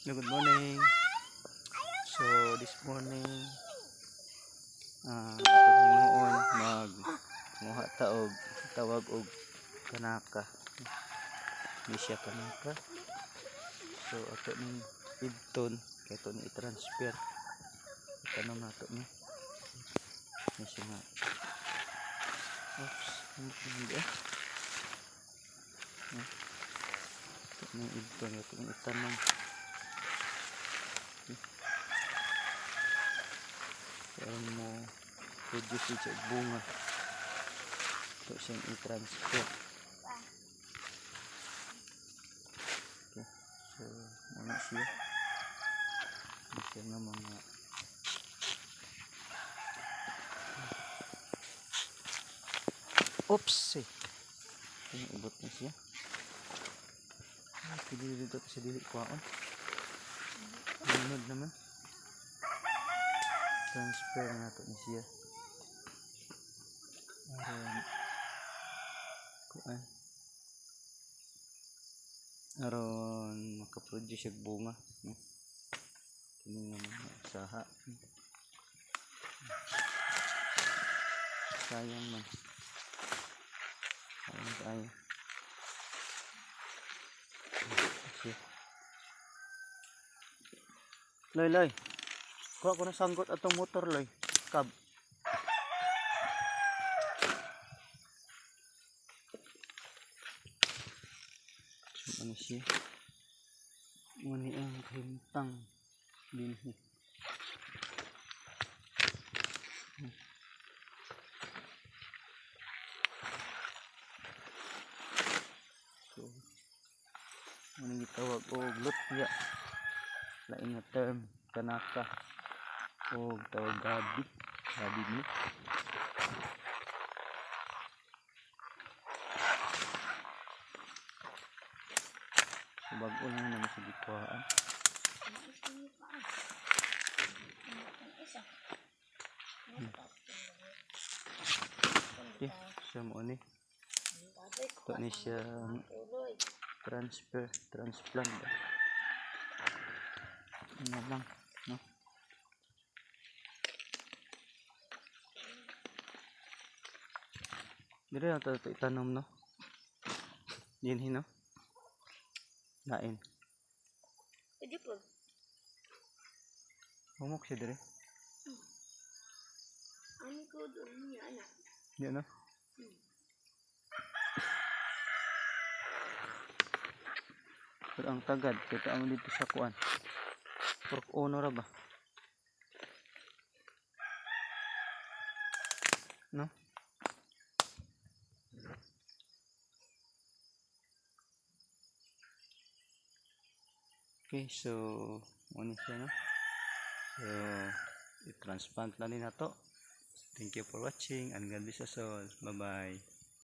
Good morning. So this morning, atong himuon mag muha ta og tawag og kanaka. Di siya kanaka. So ato ning idton kay ato ni i-transfer. Itanom nato ni. Ni siya nga. Oops, hindi eh. Ato ning idton ato ning itanom. Aron mo produce siya og bunga. Ito siyang i-transfer. Okay. So, muna siya. Ito siya nga mga oops! Eh. Ibot na siya. Ay, pili dito sa dili kwaon. Lunod naman. Transfer na nato ni siya. Aron kuan. Aron makaproduce og bunga, no? Kini nga mga saha. Sayang man. Sayang kaayo. Okay. Loy, loy. Kuha ko na sanggot atong motor, loy. Kab. So, ano siya? Muni ang kahimtang dinhi. So, muni gitawag og lutya. Lain nga term kanaka og tawag gabi. Gabi ni. So, bago lang naman sa gikuhaan. Okay, siya mo ni. Ito ni siya transfer, transplant. Ano lang, no? Dire na ito itanom, no? Dinhi, no? Lain. Pwede po. Humok siya dire. Ano ko doon niya, anak? Di, no? Pero ang tagad, kita mo dito sa kuan. Pork uno ra ba? No? Okay, so muna siya, no? So, i-transplant lang din na to. Thank you for watching and God bless us all. Bye-bye.